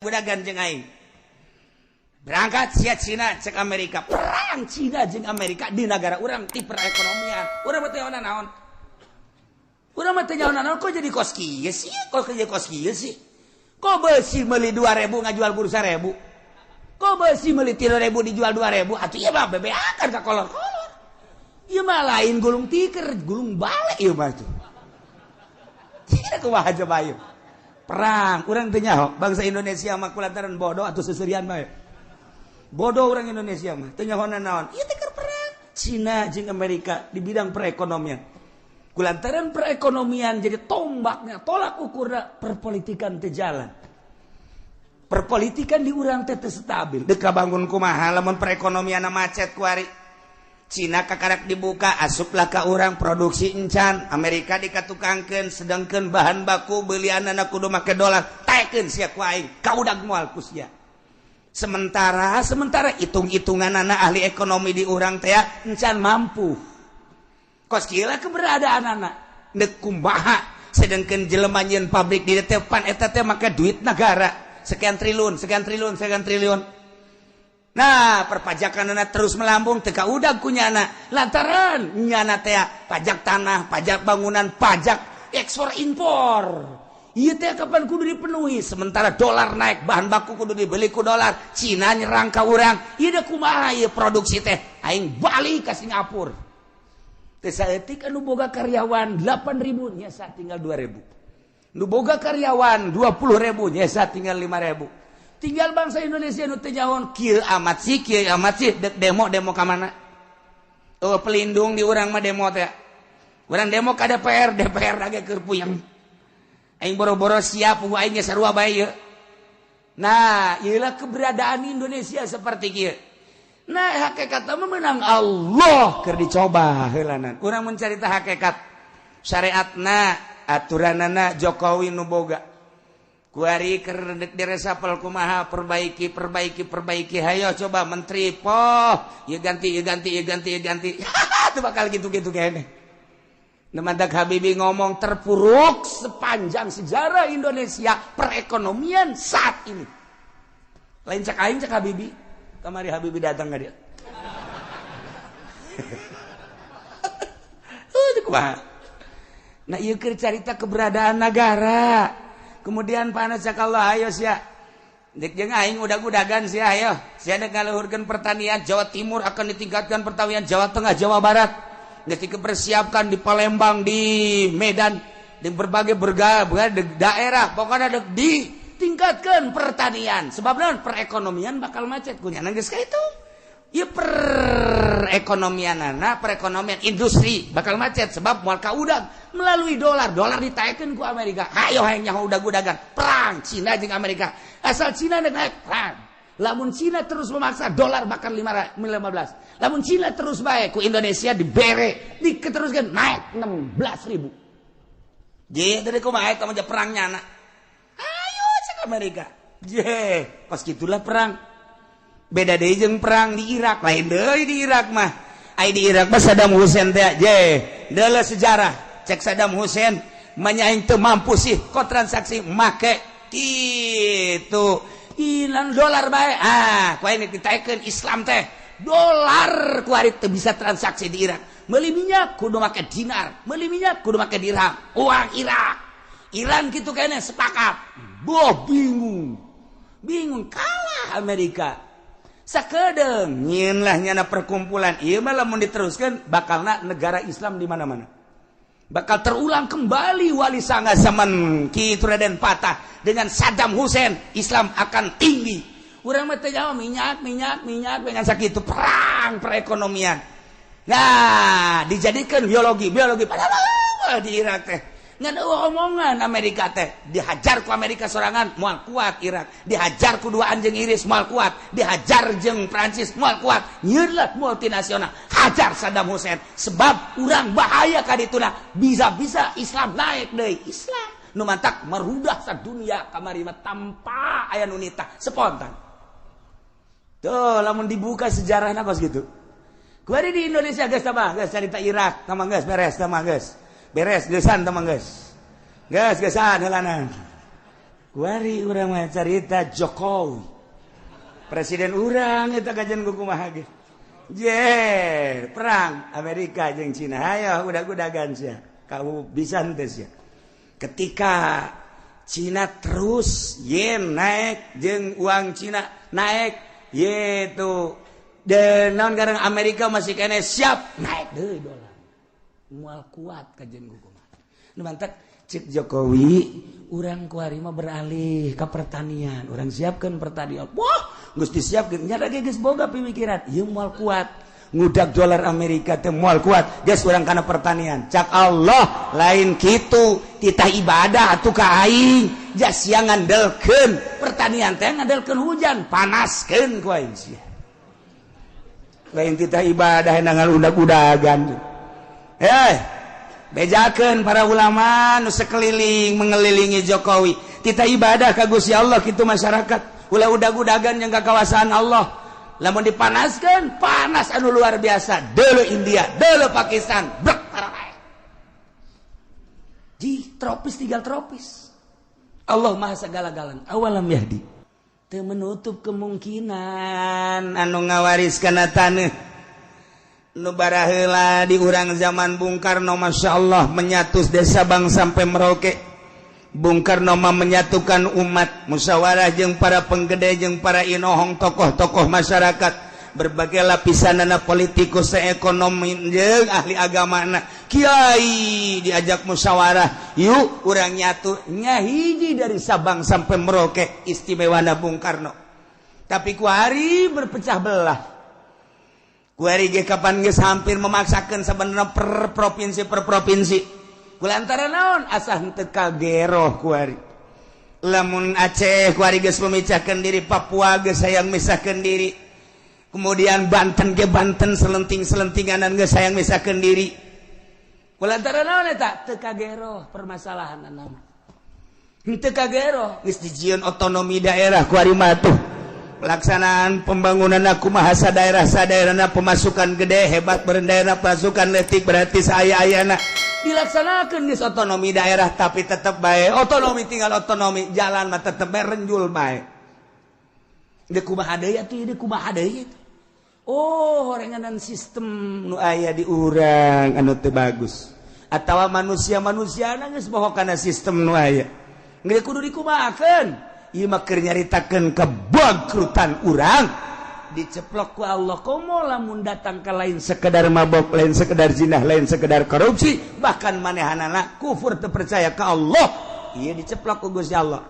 Udagan jeung aing. Berangkat sia Cina, cek Amerika. Perang Cina jeung Amerika di negara urang ti perekonomian. Urang mah teu naon. Urang mah teu naon, kok jadi kos kieu sih? Kok jadi kos kieu sih? Kok besi meuli 2000 ngajual kudu 1000? Kok besi meuli 3000 dijual 2000? Atuh ieu mah bebeakan ka kolor-kolor. Ieu mah lain gulung tiker, gulung balik ieu mah tuh. Tidak kumaha coba ieu. Perang, urang teu nyaho bangsa Indonesia mah kulantaran bodoh atau seserian bae. Bodoh orang Indonesia mah teu nyaho naon. Ieu teh perang Cina jeung Amerika di bidang perekonomian. Kulantaran perekonomian jadi tombaknya, tolak ukurna perpolitikan teu jalan. Perpolitikan di urang teh teu stabil. Deka bangun kumaha lamun perekonomian macet kuari. Cina kakarak dibuka, asuplah ka urang, produksi encan. Amerika dikatukangkeun, sedangkan bahan baku belianana kudu make dolar. Taekeun sia ku aing, kaudag moal ku sia. Sementara sementara hitung-hitungan anak ahli ekonomi di urang teh encan mampu. Kos kieu keberadaan anak nek kumaha, sedangkan jelema nyieun pabrik di depan eta teh make duit negara sekian triliun, sekian triliun, sekian triliun. Nah, perpajakan anak terus melambung, teka udah kunyana lantaran nyana teh pajak tanah, pajak bangunan, pajak ekspor impor. Iya teh kapan kudu dipenuhi? Sementara dolar naik, bahan baku kudu dibeli ku dolar. Cina nyerang ka urang. Ieu deh kumaha ieu produksi teh? Aing balik ke Singapura. Teh saeutik anu boga karyawan 8000 nyesa tinggal 2000. Nu boga karyawan 20.000 nyesa tinggal 5000. Tinggal bangsa Indonesia nu teu nyaho, kieu amat sih, kieu amat sih, dek demo demo ka mana? Oh, pelindung di urang mah demo teh. Urang demo ka DPR, DPR lagi keur puyeng. Aing boro-boro siap, aing sarua bae ieu. Nah, ieulah keberadaan Indonesia seperti kieu. Nah, hakikat mah menang Allah keur dicoba heulanan. Urang mencarita hakikat syariatna, aturanana Jokowi nu boga. Kuari keur diresapel kumaha, perbaiki, perbaiki, perbaiki, hayo coba menteri poh, ya ganti, ya ganti, ya ganti, ya ganti. Itu bakal gitu-gitu kayaknya. Nemandak Habibie ngomong terpuruk sepanjang sejarah Indonesia perekonomian saat ini. Lain cak aing, cak Habibie. Kamari Habibie datang nggak dia? Kumaha? Nah, ieu keur carita keberadaan negara. Kemudian panas cak Allah, ayo sia. Dek jeung aing udag-udagan sia, ayo. Sia dek ngaluhurkeun pertanian Jawa Timur, akan ditingkatkan pertanian Jawa Tengah, Jawa Barat. Geus dipersiapkan di Palembang, di Medan, di berbagai berbagai daerah, pokoknya dek ditingkatkan pertanian. Sebab naon? Perekonomian bakal macet kunyana geus ka itu. Ya perekonomian, perekonomian industri bakal macet sebab moal kaudag melalui dolar. Dolar ditaekeun ku Amerika. Hayo hayang nyaho udag-udagan perang Cina jeung Amerika. Asal Cina naik perang. Lamun Cina terus memaksa, dolar bakal 15. Lamun Cina terus baik ku Indonesia dibere diteruskan naik 16 ribu. Je dari kumaha eta mah perang nyana. Ayo cek Amerika. Je pas gitulah perang. Beda deui jeung perang di Irak, lain deui di Irak mah. Ai di Irak mah Saddam Hussein teh je deuleu sejarah. Cek Saddam Hussein manya aing teu mampu sih kok transaksi make kitu hilang dolar bae. Ah, ku aing ditaekeun Islam teh dolar, ku ari teu bisa transaksi di Irak. Meuli minyak kudu make dinar, meuli minyak kudu make dirham, uang Irak. Iran gitu kayaknya sepakat. Boh, bingung bingung, kalah Amerika. Sakedeng nyieun lah nyana perkumpulan. Ieu mah lamun diteruskan bakalna negara Islam di mana-mana bakal terulang kembali Wali Sanga zaman Ki Raden Patah dengan Saddam Hussein. Islam akan tinggi. Urang mah teu minyak, minyak, minyak dengan sakitu perang perekonomian. Nah, dijadikan biologi biologi, padahal di Irak teh ngan omongan Amerika teh. Dihajar ku Amerika sorangan moal kuat Irak, dihajar ku dua anjing Inggris moal kuat, dihajar jeung Prancis moal kuat. Nyieun multinasional, hajar Saddam Hussein sebab urang bahaya kadituna, bisa-bisa Islam naik deui. Islam nu mantak merudah sadunia kamari mah tanpa aya nu nitah, spontan tuh lamun dibuka sejarahna kos gitu. Kuari di Indonesia geus tambah geus carita Irak tambah geus beres, tambah geus beres, geusan tambah geus geus geusan heulanan. Kuari urang mah carita Jokowi presiden urang eta kajian kumaha ge. Je perang Amerika jeung Cina, hayo udag-udagan sia, kamu bisa henteu sia? Ketika Cina terus yen naik jeung uang Cina naik yaitu dan naon garang Amerika masih kene siap naik deui dolar, moal kuat kajian kumaha. Nu mantak cek Jokowi, urang kuari mah beralih ke pertanian, urang siapkan pertanian. Wah, geus disiapkeun nya lagi, geus boga pemikiran ieu moal kuat ngudak dolar Amerika teh, moal kuat, geus urang kana pertanian. Cak Allah, lain kitu, titah ibadah atuh ka aing, jas sia ngandelkeun pertanian teh ngandelkeun hujan, panaskeun ku aing sia. Lain titah ibadah ngan udag-udagan. Eh, bejakeun para ulama nu sekeliling mengelilingi Jokowi, titah ibadah ka Gusti Allah kitu, masyarakat ulah udag-udagan yang kawasan Allah. Lamun dipanaskan panas anu luar biasa, dulu India, dulu Pakistan brek di tropis, tinggal tropis. Allah maha segala-galana. Awalam yahdi teu menutup kemungkinan anu ngawaris kana taneuh nu baraheula di urang zaman Bung Karno, Masya Allah, menyatu desa Sabang sampai Merauke. Bung Karno mah menyatukan umat, musyawarah jeung para penggede jeung para inohong, tokoh-tokoh masyarakat berbagai lapisan, anak politikus, ekonomi jeung ahli agama, anak kiai diajak musyawarah, yuk urang nyatu nyahiji dari Sabang sampai Merauke. Istimewa Bung Karno, tapi kuari berpecah belah. Kuari ge kapan geus hampir memaksakan sebenarnya per provinsi, per provinsi, kulantaran naon? Asa henteu kageroh kuari. Lamun Aceh kuari geus memecahkan diri, Papua geus hayang misahkeun diri, kemudian Banten ge Banten selenting-selentinganan geus hayang misahkeun diri. Kulantaran naon eta? Teu kageroh permasalahan nama, henteu kageroh. Geus dijieun otonomi daerah kuari mah tuh, pelaksanaan pembangunan aku bahasa daerah sadaerahna, pemasukan gede hebat berdaerah, pasukan letik berarti saya ayana dilaksanakan di otonomi daerah, tapi tetap baik otonomi tinggal otonomi, jalan mah tetap bae renjul bae. Di kumaha deui atuh, di kumaha deui? Oh, horenganan sistem nu aya di urang anu teu bagus atawa manusia-manusia geus bohong kana sistem nu aya. Geus kudu dikumahakeun? Ieu mah keur nyaritakeun kebangkrutan urang diceplok ku Allah. Komo lamun datang ke lain sekedar mabok, lain sekedar zinah, lain sekedar korupsi, bahkan manehanana kufur, teu percaya ka Allah, ieu diceplok ku Gusti Allah.